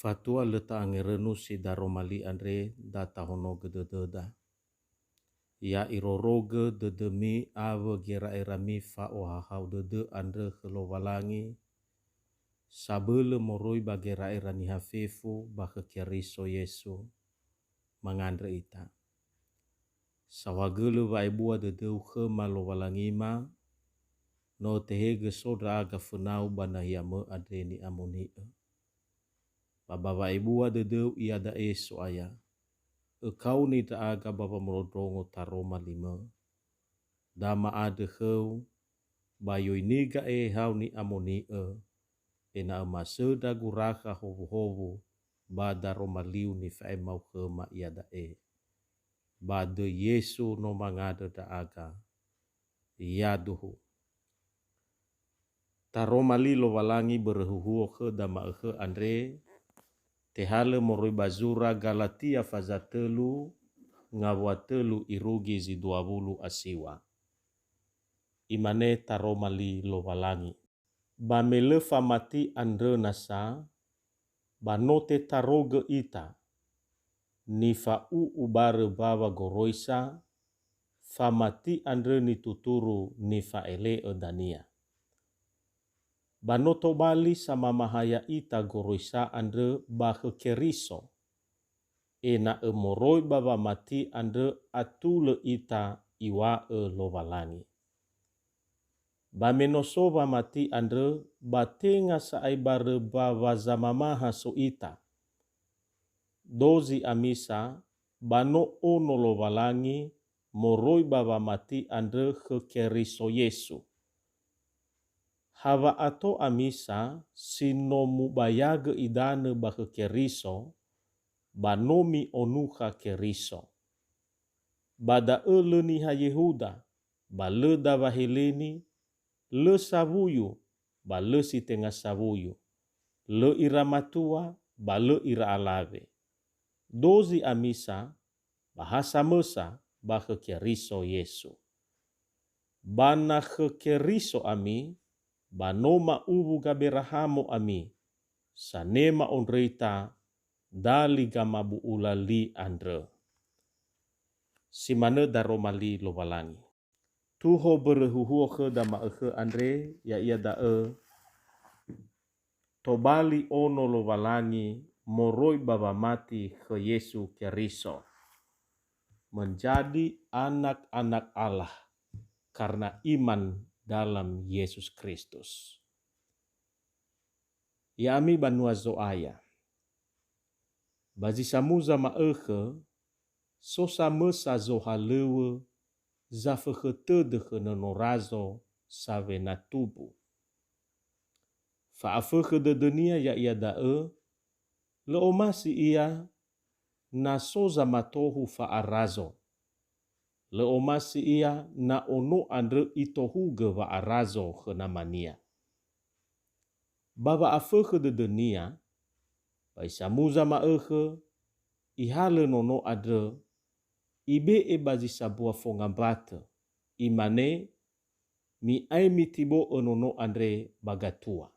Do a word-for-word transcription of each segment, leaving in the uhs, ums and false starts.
Fatua lö ta'angerönusi daroma li andre, da tahonogö dödöda. Ya irorogö dödömi awö gera'erami fa'ohahau dödö andrö khö Lowalangi, sabölö moroi ba gera'era niha fefu ba khö Keriso Yesu, mangandrö ita. Saohagölö wa'ebua dödöu khöma Lowalangima, no tehegö so ndra'aga fönau ba nahiamö andre ni'amoni'ö. Ba ba wa'ebua dödöu iada'e, So'aya, ökaoni ndra'aga ba wamondrondrongo taroma limö. Da ma'andrö khöu, ba yoiniga ehehau ni'amoni'ö, ena'ö masöndra gurakha howuhowu ba daroma liu nifa'emau khöma iada'e. Ba döi Yesu no mangandrö ndra'aga. Yaduhu. Taroma li Lowalangi börö huhuo khöda ma'ökhö andre, tehalö moroi ba zura Galatia faza tölu ngawua tölu irugi zi dua wulu a siwa. Imane taroma li Lowalangi. Ba me lö famati andrö nasa, ba no tetarogö ita, nifa'u'u barö mbawa goroisa, famati andrö nituturu nifa'ele'ö dania. Ba no tobali samamaha ya'ita goroisa andrö ba khö Keriso, ena'ö moroi ba wamati andrö atulö ita iŵa'ö Lowalangi. Ba me no so wamati andrö, ba tenga sa'ae barö ba wazamamaha so ita. Dozi ami sa, ba no ono Lowalangi moroi ba wamati andrö khö Keriso Yesu. Ha wa'ato ami sa si no mubayagö idanö ba khö Keriso, ba no mi'onukha Keriso. Ba da'ö lö niha Yehuda, ba lö dawa Heleni, lö sawuyu, ba lö si tenga sawuyu, lö ira matua, ba lö ira alawe. Dozi ami sa, ba ha samösa ba khö Keriso Yesu. Ba na khö Keriso ami, ba no ma'uwu Gaberahamo ami, sanema ondröita dali gamabu'ula li andrö. Si manö daroma li Lowalangi. Tuho börö huhuo khöda ma'ökhö andre, ya'ia da'ö, tobali ono Lowalangi moroi ba wamati khö Yesu Keriso, menjadi anak-anak Allah karena iman dalam Yesus Kristus. Ya'ami banua Zo'aya. Ba zi samuza ma'ökhö, so samösa zohalöŵö zafökhö tödö khö nöno razo sawena tubu. Fa'afökhö dödönia ya'ia da'ö, lö omasi ia na so zamatohu fa'arazo. Lö omasi ia na ono andrö itohugö wa'arazo khö namania. Ba wa'afökhö dödönia, ba isamuza ma'ökhö, ihalö nono andrö, ibe'e ba zi sambua fongambatö, imane, "Mi'ae mitibo'ö nono andre ba gatua."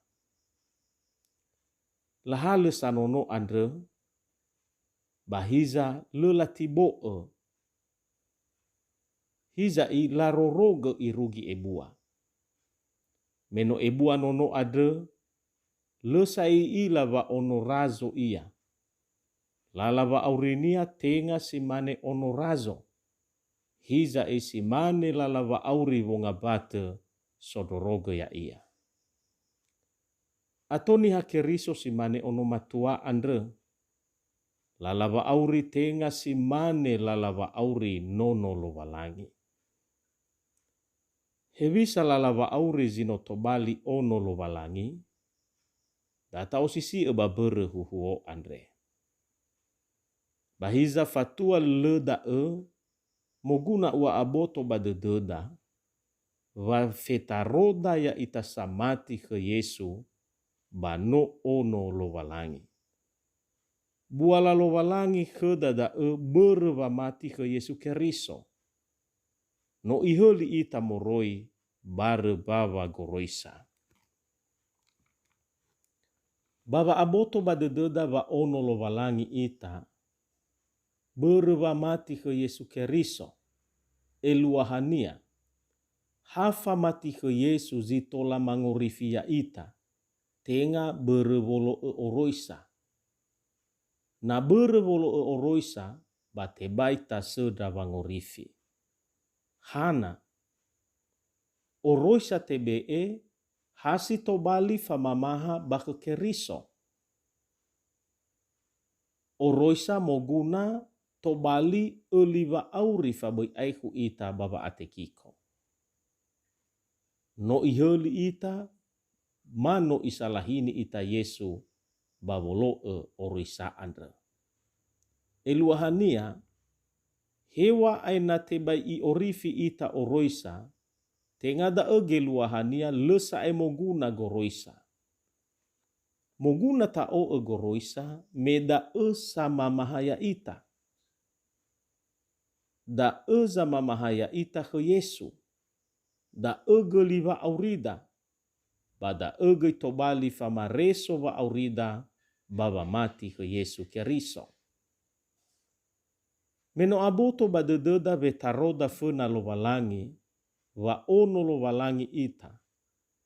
Lahalö sa nono andrö, ba hiza lö latibo'ö. Hiza'i larorogö irugi ebua. Me no ebua nono andrö, lö sa i'ila wa ono razo ia. Lala wa'aurinia tenga si mane ono razo. Hiza'i si mane lala wa'auri wongambatö sondrorogö ya'ia. Ato niha Keriso si mane ono matua andrö. Lala wa'auri tenga si mane lala wa'auri nono Lowalangi. Hewisa lala wa'auri zi no tobali ono Lowalangi? Da ta'osisi'ö ba börö huhuo andre. Ba hiza fatua lö da'ö, moguna u'a'aboto ba dödöda, wa fetaroda ya'ita samati khö Yesu ba no ono Lowalangi. Buala Lowalangi khöda da'ö börö wamati khö Yesu Keriso. No Ihöli ita moroi barö mbawa goroisa. Ba wa'aboto ba dödöda wa ono Lowalangi ita, börö wamati khö Yesu Keriso, eluahania, ha famati khö Yesu zi tola mangorifi ya'ita, tenga börö wolo'ö oroisa. Na börö wolo'ö oroisa, ba tebai tasöndra wangorifi. Hana, oroisa tebe'e ha si tobali famamaha ba khö Keriso. Oroisa moguna tobali öli wa'auri faböi aekhu ita ba wa'atekiko. No ihöli ita, ma no isalahini ita Yesu ba wolo'ö oroisa andrö. Eluahania, heŵa'ae na tebai i'orifi ita oroisa, tenga da'ö geluahania lö sa'ae moguna goroisa. Moguna ta'o'ö goroisa me da'ö samamaha ya'ita. Da'ö zamamaha ya'ita khö Yesu. Da'ö göli wa'aurida. Ba da'ö göi tobali famareso wa'aurida ba wamati khö Yesu Keriso. Me no aboto ba dödöda wetaroda föna Lowalangi, wa ono Lowalangi ita,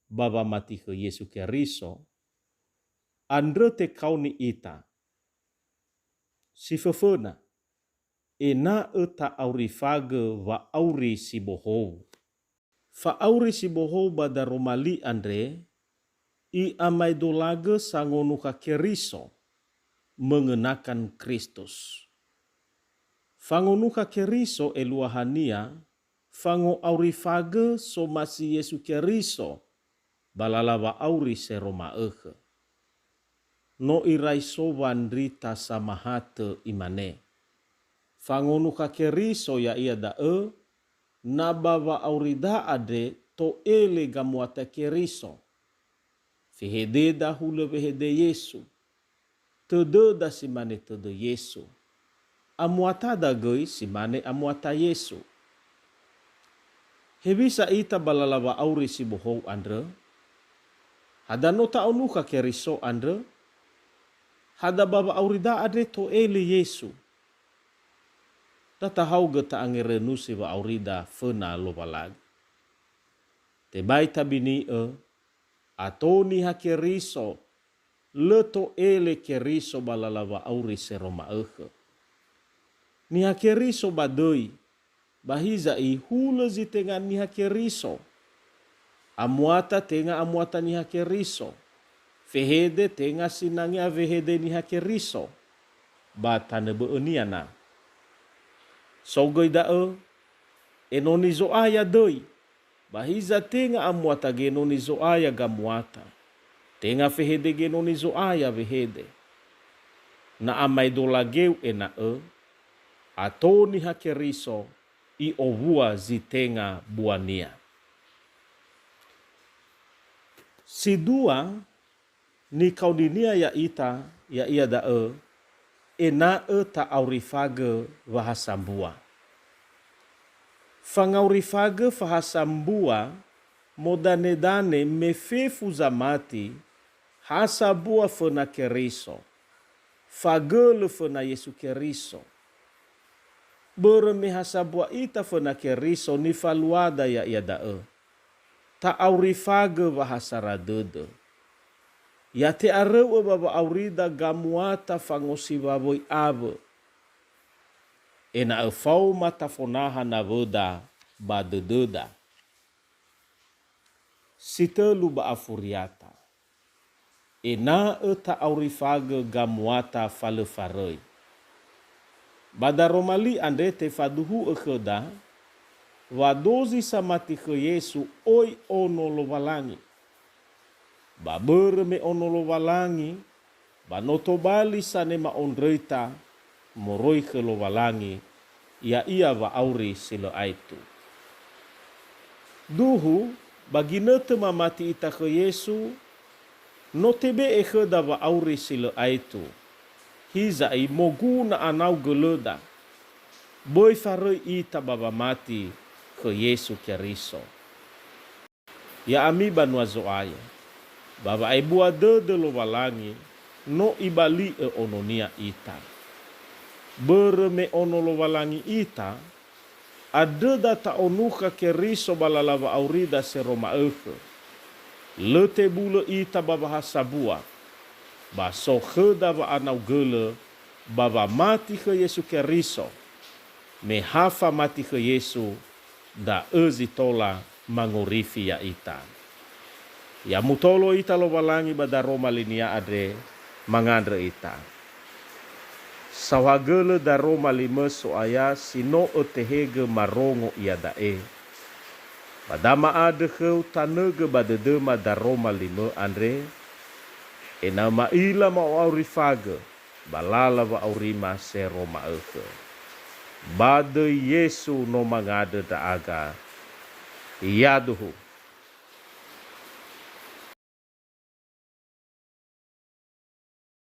ba wamati khö Yesu Keriso, andrö tekaoni ita. Si föföna, ena'ö ta'aurifagö wa'auri si bohou. Fa'auri si bohou ba daroma li andre, i'amaedolagö sangonukha Keriso, mengenakan Kristus. Fangonukha Keriso eluahania, fango'aurifagö somasi Yesu Keriso ba lala wa'auri sero ma'ökhö. No irai so wandrita samahatö imane, fangonukha Keriso ya'ia da'ö, na ba wa'aurida andre to'ele gamuata Keriso. Fehededa hulö wehede Yesu. Tödöda si mane tödö Yesu. Amuatada göi si mane amuata Yesu. Hewisa ita ba lala wa'auri si bohou andrö? Hada no ta'onukha Keriso andrö? Hada ba wa'aurida andre to'ele Yesu? Da tahaogö ta'angerönusi wa'aurida föna Lowalangi. Tebai tabini'ö, ato niha Keriso, lö to'ele Keriso ba lala wa'auri sero ma'ökhö. Niha Keriso ba döi, ba hiza ihulö zi tenga niha Keriso. Amuata tenga amuata niha Keriso. Fehede tenga sinangea wehede niha Keriso. Ba tanö bö'önia na. So göi da'ö, enoni Zo'aya döi, ba hiza tenga amuata genoni Zo'aya gamuata, tenga fehede genoni Zo'aya wehede. Na amaedola geu ena'ö, ato niha Keriso i'owua zi tenga buania. Si dua, nikaoninia ya'ita, ya'ia da'ö, ena'ö ta'aurifagö wahasambua. Fangaurifagö fahasambua modanedane me fefu zamati, ha sambua föna Keriso, fagölö föna Yesu Keriso. Börö me ha sambua ita föna Keriso nifaluada ya'ia da'ö. Ta'aurifagö wahasara dödö. Ya te'aröu'ö ba wa'aurida gamuata fangosiwa wöi awö. Ena'ö faoma tafonaha nawöda ba dödöda. Si tölu ba afuriata. Ena'ö ta'aurifagö gamuata fa lö faröi. Ba daroma li andre tefaduhu'ö khöda, wa dozi samati khö Yesu oi ono Lowalangi. Ba börö me ono Lowalangi, ba no tobali sanema ondröita moroi khö Lowalangi, ya'ia wa'auri si lö aetu. Duhu, ba ginötö mamati ita khö Yesu, no tebe'e khöda wa'auri si lö aetu. Hiza'i moguna anau gölöda. Böi faröi ita ba wamati khö Yesu Keriso. Ya'ami banua Zo'aya, ba wa'ebua dödö Lowalangi, no Ibali'ö Ono-Nia ita. Börö me ono Lowalangi ita, andrö da ta'onukha Keriso ba lala wa'aurida Sero Ma'ökhö. Lö tebulö ita ba wahasambua, ba so khöda wa'anaugölö ba wamati khö Yesu Keriso, me ha famati khö Yesu, da'ö zi tola mangorifi ya'ita. Ya mutolo ita Lowalangi ba daroma linia andre, mangandrö ita. Saohagölö daroma limö So'aya si no ötehegö marongo iada'e. Ba da ma'andrö khöu tanögö ba dödöma daroma limö andre, ena'ö ma'ila ma'o'aurifagö ba lala wa'aurima Sero Ma'ökhö. Ba döi Yesu no mangandrö ndra'aga. Yaduhu.